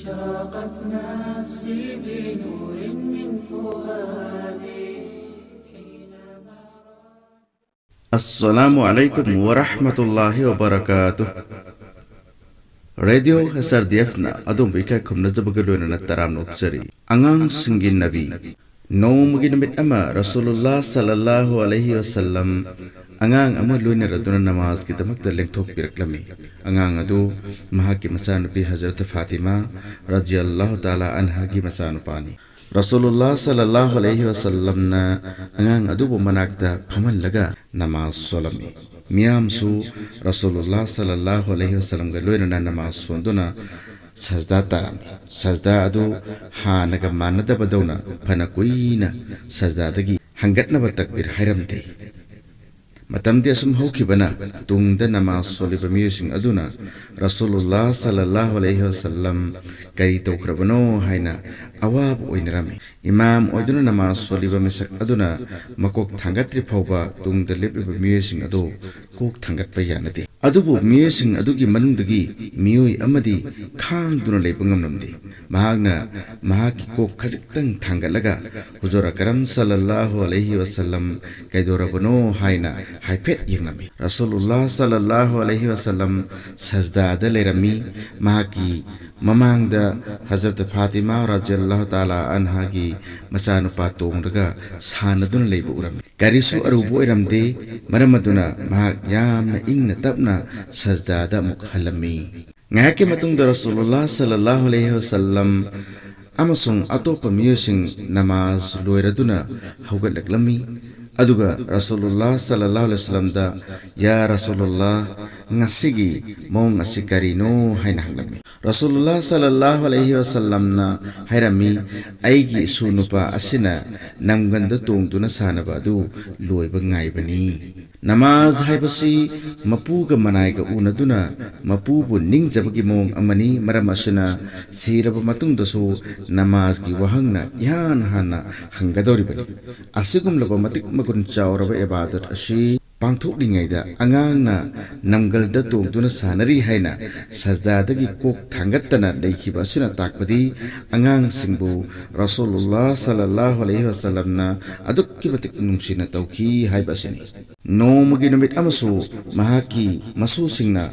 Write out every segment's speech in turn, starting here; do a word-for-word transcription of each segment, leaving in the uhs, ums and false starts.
أشرقت نفسي بنور من فؤادي حينما السلام عليكم ورحمة الله وبركاته. Radio ꯑꯦꯁ R D ꯑꯦꯐꯅ ꯑꯗꯣꯝꯕꯨ ꯏꯀꯥꯏ ꯈꯨꯝꯅꯖꯕꯒ ꯂꯣꯏꯅꯅ ꯇꯔꯥꯝꯅ ꯑꯣꯛꯆꯔꯤ꯫ ꯑꯉꯥꯡꯁꯤꯡꯒꯤ ꯅꯕꯤ꯫ ꯅꯣꯡꯃꯒꯤ ꯅꯨꯃꯤꯠ ꯑꯃ ꯔꯁꯨꯂꯨꯜꯂꯥ ꯁꯜꯂꯜꯂꯥꯍꯨ ꯑꯂꯩꯍꯤ ꯋꯁꯜꯂꯝ ꯑꯉꯥꯡ ꯑꯃ ꯂꯣꯏꯅꯔꯗꯨꯅ ꯅꯃꯥꯖꯒꯤꯗꯃꯛꯇ ꯂꯦꯡꯊꯣꯛꯄꯤꯔꯛꯂꯝꯃꯤ꯫ ꯑꯉꯥꯡ ꯑꯗꯨ ꯃꯍꯥꯛꯀꯤ ꯃꯆꯥꯅꯨꯄꯤ ꯍꯖꯔꯠ ꯐꯥꯇꯤꯃꯥ ꯔꯖꯤꯌꯜꯂꯥꯍꯨ ꯇꯥꯂꯥ ꯑꯟꯍꯥꯒꯤ ꯃꯆꯥꯅꯨꯄꯥꯅꯤ꯫ ꯔꯁꯨꯂꯨꯜꯂꯥ ꯁꯜꯂꯜꯂꯥꯍꯨ ꯑꯂꯩꯍꯤ ꯋꯁꯜꯂꯝꯅ ꯑꯉꯥꯡ ꯑꯗꯨꯕꯨ ꯃꯅꯥꯛꯇ ꯐꯝꯍꯜꯂꯒ ꯅꯃꯥꯖ ꯁꯣꯜꯂꯝꯃꯤ꯫ ꯃꯤꯌꯥꯝꯁꯨ ꯔꯁꯨꯂꯨꯜꯂꯥ ꯁꯜꯂꯜꯂꯥꯍꯨ ꯑꯂꯩꯍꯤ ꯋꯁꯜꯂꯝꯒ ꯂꯣꯏꯅꯅ ꯅꯃꯥꯖ ꯁꯣꯟꯗꯨꯅ ꯁꯖꯗꯥ ꯇꯥꯔꯝꯃꯤ꯫ ꯁꯖꯗꯥ ꯑꯗꯨ ꯍꯥꯟꯅꯒ ꯃꯥꯟꯅꯗꯕꯗꯧꯅ ꯐꯅ ꯀꯨꯏꯅ ꯁꯖꯗꯥꯗꯒꯤ ꯍꯪꯒꯠꯅꯕ ꯇꯛꯕꯤꯔ ꯍꯥꯏꯔꯝꯗꯦ꯫ ꯃꯇꯝꯗꯤ ꯑꯁꯨꯝ ꯍꯧꯈꯤꯕꯅ ꯇꯨꯡꯗ ꯅꯃꯥꯖ ꯁꯣꯜꯂꯤꯕ ꯃꯤꯑꯣꯏꯁꯤꯡ ꯑꯗꯨꯅ ꯔꯁꯨꯂꯨꯜꯂꯥ ꯁꯜꯂꯜꯂꯥꯍꯨ ꯑꯂꯩꯍꯤ ꯋꯁꯜꯂꯝ ꯀꯔꯤ ꯇꯧꯈ꯭ꯔꯕꯅꯣ ꯍꯥꯏꯅ ꯑꯋꯥꯕ ꯑꯣꯏꯅꯔꯝꯃꯤ꯫ ꯏꯃꯥꯝ ꯑꯣꯏꯗꯨꯅ ꯅꯃꯥꯖ ꯁꯣꯜꯂꯤꯕ ꯃꯤꯁꯛ ꯑꯗꯨꯅ ꯃꯀꯣꯛ ꯊꯥꯡꯒꯠꯇ꯭ꯔꯤ ꯐꯥꯎꯕ ꯇꯨꯡꯗ ꯂꯦꯞꯂꯤꯕ ꯃꯤꯑꯣꯏꯁꯤꯡ ꯑꯗꯨ ꯀꯣꯛ ꯊꯥꯡꯒꯠꯄ ꯌꯥꯅꯗꯦ꯫ ꯑꯗꯨꯕꯨ ꯃꯤꯑꯣꯏꯁꯤꯡ ꯑꯗꯨꯒꯤ ꯃꯅꯨꯡꯗꯒꯤ ꯃꯤꯑꯣꯏ ꯑꯃꯗꯤ ꯈꯥꯡꯗꯨꯅ ꯂꯩꯕ ꯉꯝꯂꯝꯗꯦ꯫ ꯃꯍꯥꯛꯅ ꯃꯍꯥꯛꯀꯤ ꯀꯣꯛ ꯈꯖꯤꯛꯇꯪ ꯊꯥꯡꯒꯠꯂꯒ ꯍꯨꯖꯨꯔ ꯑꯀꯔꯝ ꯁꯜꯂꯜꯂꯥꯍꯨ ꯑꯂꯩꯍꯤ ꯋꯁꯜꯂꯝ ꯀꯩꯗꯧꯔꯕꯅꯣ ꯍꯥꯏꯅ ꯍꯥꯏꯐꯦꯠ ꯌꯦꯡꯂꯝꯃꯤ꯫ ꯔꯁꯨꯂꯨꯜꯂꯥ ꯁꯜꯂꯜꯂꯥꯍꯨ ꯑꯂꯩꯍꯤ ꯋꯁꯜꯂꯝ ꯁꯖꯗꯥꯗ ꯂꯩꯔꯝꯃꯤ꯫ ꯃꯍꯥꯛꯀꯤ ꯃꯃꯥꯡꯗ ꯍꯖꯔꯠ ꯐꯥꯇꯤꯃꯥ ꯔꯖꯤꯌꯜꯂꯥꯍꯨ ꯇꯥꯂꯥ ꯑꯟꯍꯥꯒꯤ ꯃꯆꯥꯅꯨꯄꯥ ꯇꯣꯡꯂꯒ ꯁꯥꯟꯅꯗꯨꯅ ꯂꯩꯕ ꯎꯔꯝꯃꯤ꯫ ꯀꯔꯤꯁꯨ ꯑꯔꯨꯕ ꯑꯣꯏꯔꯝꯗꯦ꯫ ꯃꯔꯝ ꯑꯗꯨꯅ ꯃꯍꯥꯛ ꯌꯥꯝꯅ ꯏꯪꯅ ꯇꯞꯅ ꯁꯖꯗꯥꯗ ꯑꯃꯨꯛ ꯍꯜꯂꯝꯃꯤ꯫ ꯉꯥꯏꯍꯥꯛꯀꯤ ꯃꯇꯨꯡꯗ ꯔꯁꯨꯂꯨꯜꯂꯥ ꯁꯜꯂꯜꯂꯥꯍꯨ ꯑꯂꯩꯍꯤ ꯋꯁꯜꯂꯝ ꯑꯃꯁꯨꯡ ꯑꯇꯣꯞꯄ ꯃꯤꯑꯣꯏꯁꯤꯡ ꯅꯃꯥꯖ ꯂꯣꯏꯔꯗꯨꯅ ꯍꯧꯒꯠꯂꯛꯂꯝꯃꯤ꯫ ꯑꯗꯨꯒ ꯔꯁꯨꯂꯨꯜꯂꯥ ꯁꯜꯂꯜꯂꯥꯍꯨ ꯑꯂꯩꯍꯤ ꯋꯁꯜꯂꯝꯗ, "ꯌꯥ ꯔꯁꯨꯂꯨꯜꯂꯥ, ꯉꯁꯤꯒꯤ ꯃꯑꯣꯡ ꯑꯁꯤ ꯀꯔꯤꯅꯣ?" ꯍꯥꯏꯅ ꯍꯪꯂꯝꯃꯤ꯫ ꯔꯁꯨꯂꯨꯜꯂꯥ ꯁꯜꯂꯜꯂꯥꯍꯨ ꯑꯂꯩꯍꯤ ꯋꯁꯜꯂꯝꯅ ꯍꯥꯏꯔꯝꯃꯤ, "ꯑꯩꯒꯤ ꯏꯁꯨ ꯅꯨꯄꯥ ꯑꯁꯤꯅ ꯅꯝꯒꯟꯗ ꯇꯣꯡꯗꯨꯅ ꯁꯥꯟꯅꯕ ꯑꯗꯨ ꯂꯣꯏꯕ ꯉꯥꯏꯕꯅꯤ"꯫ ꯅꯃꯥꯖ ꯍꯥꯏꯕꯁꯤ ꯃꯄꯨꯒ ꯃꯅꯥꯏꯒ ꯎꯅꯗꯨꯅ ꯃꯄꯨꯕꯨ ꯅꯤꯡꯖꯕꯒꯤ ꯃꯑꯣꯡ ꯑꯃꯅꯤ꯫ ꯃꯔꯝ ꯑꯁꯤꯅ ꯁꯤꯔꯕ ꯃꯇꯨꯡꯗꯁꯨ ꯅꯃꯥꯖꯒꯤ ꯋꯥꯍꯪꯅ ꯏꯍꯥꯟ ꯍꯥꯟꯅ ꯍꯪꯒꯗꯧꯔꯤꯕꯅꯤ꯫ ꯑꯁꯤꯒꯨꯝꯂꯕ ꯃꯇꯤꯛ ꯃꯒꯨꯟ ꯆꯥꯎꯔꯕ ꯏꯕꯥꯗꯠ ꯑꯁꯤ ꯄꯥꯡꯊꯣꯛꯂꯤꯉꯩꯗ ꯑꯉꯥꯡꯅ ꯅꯝꯒꯜꯗ ꯇꯣꯡꯗꯨꯅ ꯁꯥꯟꯅꯔꯤ ꯍꯥꯏꯅ ꯁꯖꯗꯥꯗꯒꯤ ꯀꯣꯛ ꯊꯥꯡꯒꯠꯇꯅ ꯂꯩꯈꯤꯕ ꯑꯁꯤꯅ ꯇꯥꯛꯄꯗꯤ ꯑꯉꯥꯡꯁꯤꯡꯕꯨ ꯔꯁꯨꯂꯨꯜꯂꯥ ꯁꯜꯂꯜꯂꯥꯍꯨ ꯑꯂꯩꯍꯤ ꯋꯁꯜꯂꯝꯅ ꯑꯗꯨꯛꯀꯤ ꯃꯇꯤꯛ ꯅꯨꯡꯁꯤꯅ ꯇꯧꯈꯤ ꯍꯥꯏꯕ ꯑꯁꯤꯅꯤ꯫ ꯅꯣꯡꯃꯒꯤ ꯅꯨꯃꯤꯠ ꯑꯃꯁꯨ ꯃꯍꯥꯛꯀꯤ ꯃꯁꯨꯁꯤꯡꯅ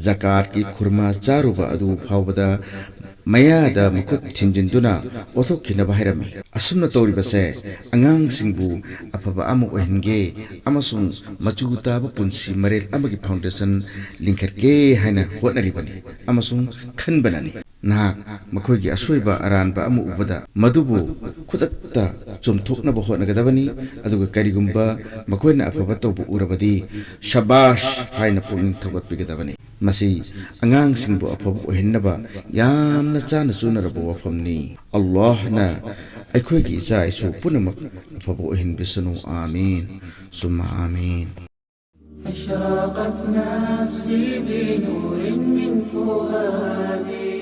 ꯖꯀꯥꯠꯀꯤ ꯈꯨꯔꯃꯥ ꯆꯥꯔꯨꯕ ꯑꯗꯨ ꯐꯥꯎꯕꯗ ꯃꯌꯥꯗ ꯃꯈꯨꯠ ꯊꯤꯟꯖꯤꯟꯗꯨꯅ ꯑꯣꯊꯣꯛꯈꯤꯅꯕ ꯍꯥꯏꯔꯝꯃꯤ꯫ ꯑꯁꯨꯝꯅ ꯇꯧꯔꯤꯕꯁꯦ ꯑꯉꯥꯡꯁꯤꯡꯕꯨ ꯑꯐꯕ ꯑꯃ ꯑꯣꯏꯍꯟꯒꯦ ꯑꯃꯁꯨꯡ ꯃꯆꯨ ꯇꯥꯕ ꯄꯨꯟꯁꯤ ꯃꯔꯦꯜ ꯑꯃꯒꯤ ꯐꯥꯎꯟꯗꯦꯁꯟ ꯂꯤꯡꯈꯠꯀꯦ ꯍꯥꯏꯅ ꯍꯣꯠꯅꯔꯤꯕꯅꯤ ꯑꯃꯁꯨꯡ ꯈꯟꯕꯅꯅꯤ꯫ ꯅꯍꯥꯛ ꯃꯈꯣꯏꯒꯤ ꯑꯁꯣꯏꯕ ꯑꯔꯥꯟꯕ ꯑꯃ ꯎꯕꯗ ꯃꯗꯨꯕꯨ ꯈꯨꯗꯛꯇ ꯆꯨꯝꯊꯣꯛꯅꯕ ꯍꯣꯠꯅꯒꯗꯕꯅꯤ, ꯑꯗꯨꯒ ꯀꯔꯤꯒꯨꯝꯕ ꯃꯈꯣꯏꯅ ꯑꯐꯕ ꯇꯧꯕ ꯎꯔꯕꯗꯤ ꯁꯕꯥꯁ ꯍꯥꯏꯅ ꯄꯨꯛꯅꯤꯡ ꯊꯧꯒꯠꯄꯤꯒꯗꯕꯅꯤ꯫ ꯃꯁꯤ ꯑꯉꯥꯡꯁꯤꯡꯕꯨ ꯑꯐꯕ ꯑꯣꯏꯍꯟꯅꯕ ꯌꯥꯝꯅ ꯆꯥꯅ ꯆꯨꯅꯔꯕ ꯋꯥꯐꯝꯅꯤ꯫ ꯑꯜꯂꯥꯍꯅ ꯑꯩꯈꯣꯏꯒꯤ ꯏꯆꯥ ꯏꯁꯨ ꯄꯨꯝꯅꯃꯛ ꯑꯐꯕ ꯑꯣꯏꯍꯟꯕꯤꯁꯅꯨ꯫ ꯑꯥꯃꯤꯟ꯫ ꯁꯨꯝꯃ ꯑꯥꯃꯤꯟ꯫ أشرقت نفسي بنور من فؤادي.